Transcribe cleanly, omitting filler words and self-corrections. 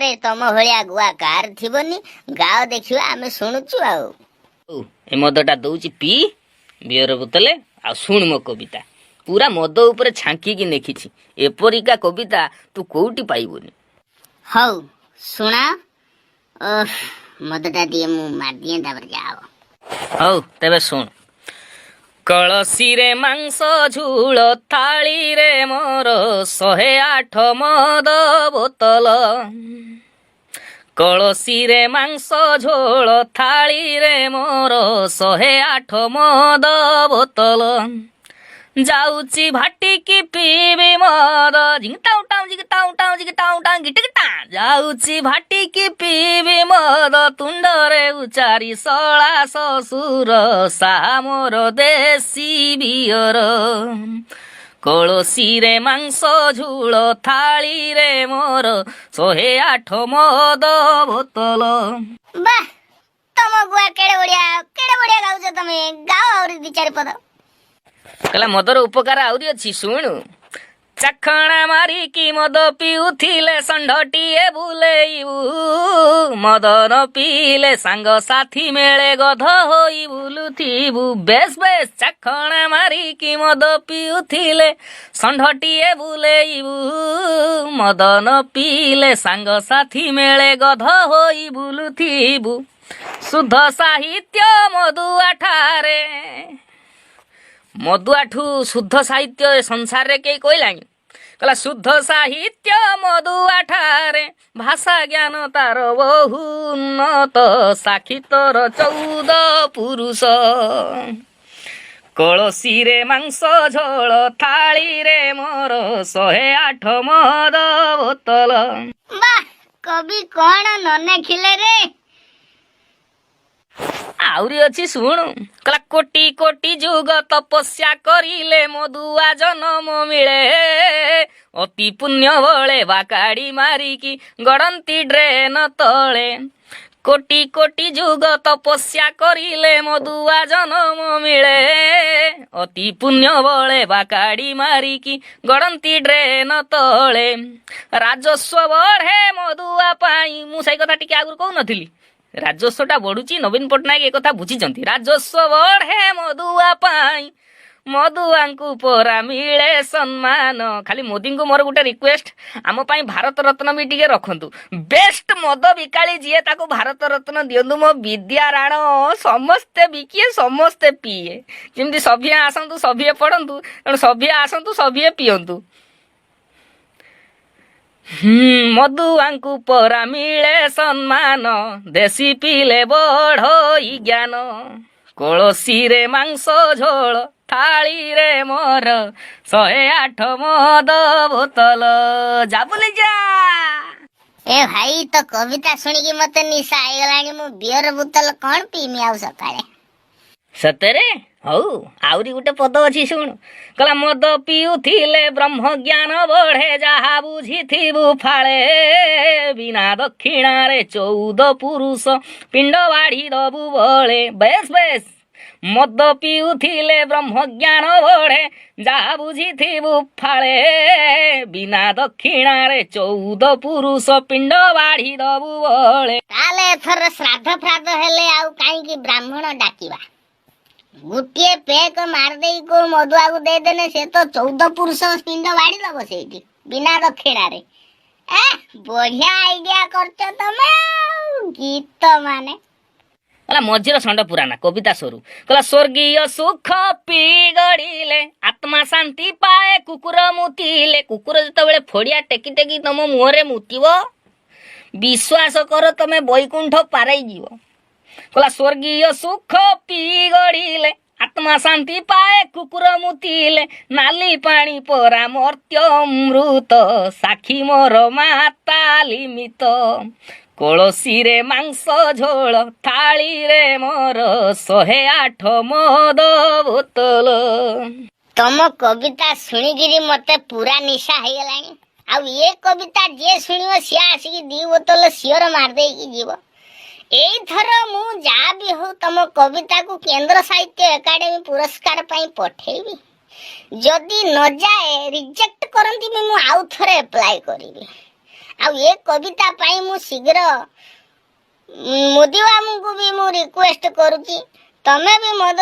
ଗାଁରେ ତମ ଭଳିଆ ଗୁଆ କାର ଥିବନି। ଗାଅ ଦେଖିବା, ଆମେ ଶୁଣୁଛୁ ଆଉ। ହଉ, ଏ ମଦଟା ଦଉଛି ପି, ବିୟର ବୋତଲେ, ଆଉ ଶୁଣ ମୋ କବିତା। ପୁରା ମଦ ଉପରେ ଛାଙ୍କିକି ଲେଖିଛି। ଏପରିକା କବିତା ତୁ କୋଉଠି ପାଇବୁନି। ହଉ, ଶୁଣା। ଓଃ, ମଦଟା ଦିଏ, ମୁଁ ମାରିଦିଏ, ତାପରେ ଯାଅ। ହଉ, ତେବେ ଶୁଣ। କଳସୀରେ ମାଂସ ଝୁଳ, ଥାଳିରେ ମୋର 108 ମଦ ବୋତଲ। କଳସୀରେ ମାଂସ ଝୋଳ, ଥାଳିରେ ମୋର 108 ମଦ ବୋତଲ। ଯାଉଛି ଭାଟିକି ପିଇବି ମଦ, ଝିଙ୍ଗ ଟାଉ ଟାଉ ଝିଙ୍ଗ ଟାଉ ଟାଉ ଝିଙ୍ଗ ଟାଉ ଟାଉ ଗିଟିକି ଟା। ଯାଉଛି ଭାଟିକି ପିଇବି ମଦ, ତୁଣ୍ଡରେ ଉଚାରି ଶଳା ଶ୍ୱଶୁର, ସାହା ମୋର ଦେଶୀ ବିୟର। କଳସୀରେ ମାଂସ ଝୁଳ, ଥାଳିରେ ମୋର 108 ମଦ ବୋତଲ। ବାহ, ତମ ଗୁଆ କେଡେ ବଢିଆ, କେଡେ ବଢିଆ ଗାଉଛ ତମେ। ଗାଅ ଆହୁରି ଦି ଚାରି ପଦ। କହିଲା, ମଦର ଉପକାର ଆହୁରି ଅଛି, ଶୁଣୁ। ଚାଖଣା ମାରିକି ମଦ ପିଉଥିଲେ ଷଣ୍ଢଟିଏ ବୁଲେଇବୁ। ମଦ ନ ପିଇଲେ ସାଙ୍ଗସାଥି ମେଳେ ଗଧ ହୋଇ ବୁଲୁଥିବୁ। ବେଶ ବେଶ। ଚାଖଣା ମାରିକି ମଦ ପିଉଥିଲେ ଷଣ୍ଢଟିଏ ବୁଲେଇବୁ। ମଦ ନ ପିଇଲେ ସାଙ୍ଗସାଥି ମେଳେ ଗଧ ହୋଇ ବୁଲୁଥିବୁ। ଶୁଦ୍ଧ ସାହିତ୍ୟ ମଦୁଆ ଠାରେ। ମଦୁଆଠୁ ଶୁଦ୍ଧ ସାହିତ୍ୟ ଏ ସଂସାରରେ କେହି କହିଲାଣି? କହିଲା, ଶୁଦ୍ଧ ସାହିତ୍ୟ ମଦୁଆ ଠାରେ, ଭାଷା ଜ୍ଞାନ ତାର ବହୁ ଉନ୍ନତ, ସାକ୍ଷୀ ତୋର 14 ପୁରୁଷ। କଳସୀରେ ମାଂସ ଝୋଳ, ଥାଳିରେ ମୋର 108 ମଦ ବୋତଲ। ବାহ, କବି କଣ ନ ଲେଖିଲେ ରେ! ଆହୁରି ଅଛି, ଶୁଣୁ। କହିଲା, କୋଟି କୋଟି ଯୁଗ ତପସ୍ୟା କରିଲେ ମଦୁଆ ଜନମ ମିଳେ। ଅତି ପୁଣ୍ୟ ବଳେ ବାକାଡି ମାରିକି ଗଡ଼ନ୍ତି ଡ୍ରେନ ତଳେ। କୋଟି କୋଟି ଯୁଗ ତପସ୍ୟା କରିଲେ ମଦୁଆ ଜନମ ମିଳେ। ଅତି ପୁଣ୍ୟ ବଳେ ବାକାଡି ମାରିକି ଗଡ଼ନ୍ତି ଡ୍ରେନ ତଳେ। ରାଜସ୍ୱ ବଢ଼େ ମଦୁଆ ପାଇଁ। ମୁଁ ସେଇ କଥା ଟିକେ ଆଗରୁ କହୁନଥିଲି, ରାଜସ୍ୱଟା ବଢୁଛି। ନବୀନ ପଟ୍ଟନାୟକ ଏକଥା ବୁଝିଛନ୍ତି। ରାଜସ୍ୱ ବଢ଼େ ମଦୁଆ ପାଇଁ, ମଦୁଆଙ୍କୁ ପରା ମିଳେ ସମ୍ମାନ। ଖାଲି ମୋଦିଙ୍କୁ ମୋର ଗୋଟେ ରିକ୍ୱେଷ୍ଟ, ଆମ ପାଇଁ ଭାରତ ରତ୍ନ ବି ଟିକେ ରଖନ୍ତୁ। ବେଷ୍ଟ ମଦ ବିକାଳି ଯିଏ, ତାକୁ ଭାରତ ରତ୍ନ ଦିଅନ୍ତୁ। ମୋ ବିଦ୍ୟା ରାଣ ସମସ୍ତେ ବିକିଏ, ସମସ୍ତେ ପିଏ। ଯେମିତି ସଭିଏ ଆସନ୍ତୁ ସଭିଏ ପଢନ୍ତୁ, ତେଣୁ ସଭିଏ ଆସନ୍ତୁ, ସଭିଏ ପିଅନ୍ତୁ। ମଦୁଆଙ୍କୁ ପରା ମିଳେ ସମ୍ମାନ, ଦେଶୀ ପିଇଲେ ବଢଇ ଜ୍ଞାନ। କଳସୀରେ ମାଂସ ଝୋଳ, ଥାଳିରେ ମୋର 108 ମଦ ବୋତଲ। ଯା ବୋଲି ଯା। ଏ ଭାଇ, ତୋ କବିତା ଶୁଣିକି ମତେ ନିଶା ହେଇଗଲାଣି। ମୁଁ ବିୟର ବୋତଲ କଣ ପିଇମି ଆଉ ସକାଳେ? ସତରେ? ହଉ, ଆହୁରି ଗୋଟେ ପଦ ଅଛି, ଶୁଣୁ। କହିଲା, ମଦ ପିଉଥିଲେ ବ୍ରହ୍ମ ଜ୍ଞାନ ବଢେ, ଯାହା ବୁଝିଥିବୁ ଫାଳେ। ବିନା ଦକ୍ଷିଣାରେ 14 ପୁରୁଷ ପିଣ୍ଡ ବାଢି ଦବୁ ବଳେ। ବେଶ ବେଶ। ମଦ ପିଉଥିଲେ ବ୍ରହ୍ମ ଜ୍ଞାନ ବଢେ, ଯାହା ବୁଝିଥିବୁ ଫାଳେ। ବିନା ଦକ୍ଷିଣାରେ 14 ପୁରୁଷ ପିଣ୍ଡ ବାଢି ଦବୁ ବଳେ। ତାହେଲେ ଏଥର ଶ୍ରାଦ୍ଧ ଫ୍ରାଦ୍ଧ ହେଲେ ଆଉ କାହିଁକି ବ୍ରାହ୍ମଣ ଡାକିବା? ଗୋଟିଏ ପେକ ମାରିଦେଇ କୋଉ ମଦୁଆକୁ ଦେଇଦେନେ, ସେ ତ 14 ପୁରୁଷ ପିଣ୍ଡ ବାଢି ଦବ ସେଇଠି ବିନା ଦକ୍ଷିଣାରେ। ଏ ବଢିଆ ଆଇଡିଆ କରୁଛ ତମେ ଆଉ ଗୀତ ମାନେ। କହିଲା, ମଝିର ଷଣ୍ଢ ପୁରାନା କବିତା ସରୁ। କହିଲା, ସ୍ୱର୍ଗୀୟ ସୁଖ ପି ଗଡ଼ିଲେ ଆତ୍ମା ଶାନ୍ତି ପାଏ କୁକୁର ମୁତିଲେ। କୁକୁର ଯେତେବେଳେ ଫଡ଼ିଆ ଟେକି ଟେକି ତମ ମୁହଁରେ ମୁତିବ, ବିଶ୍ୱାସ କର, ତମେ ବୈକୁଣ୍ଠ ପାରେଇ ଯିବ। କହିଲା, ସ୍ୱର୍ଗୀୟ ସୁଖ ପି ଗଡ଼ିଲେ ଆତ୍ମା ଶାନ୍ତି ପାଏ କୁକୁର ମୁତିଲେ। ନାଲି ପାଣି ପରା ମର୍ତ୍ତ୍ୟ ଅମୃତ, ସାକ୍ଷୀ ମୋର ମାତା ଲିମିତ। କଳସୀରେ ମାଂସ ଝୋଳ, ଥାଳିରେ ମୋର 108 ମଦ ବୋତଲ। ତମ କବିତା ଶୁଣିକିରି ମତେ ପୁରା ନିଶା ହେଇଗଲାଣି। ଆଉ ଏ କବିତା ଯିଏ ଶୁଣିବ, ସିଏ ଆସିକି ଦି ବୋତଲ ସିଓର ମାରିଦେଇକି ଯିବ। ଏଇଥର ମୁଁ ଯାହା ବି ହଉ ତମ କବିତାକୁ କେନ୍ଦ୍ର ସାହିତ୍ୟ ଏକାଡେମୀ ପୁରସ୍କାର ପାଇଁ ପଠେଇବି। ଯଦି ନଯାଏ, ରିଜେକ୍ଟ କରନ୍ତି ବି, ମୁଁ ଆଉ ଥରେ ଆପ୍ଲାଏ କରିବି। ଆଉ ଏ କବିତା ପାଇଁ ମୁଁ ଶୀଘ୍ର ମୋଦି ବାବୁଙ୍କୁ ବି ମୁଁ ରିକ୍ୱେଷ୍ଟ କରୁଛି, ତମେ ବି ମଦ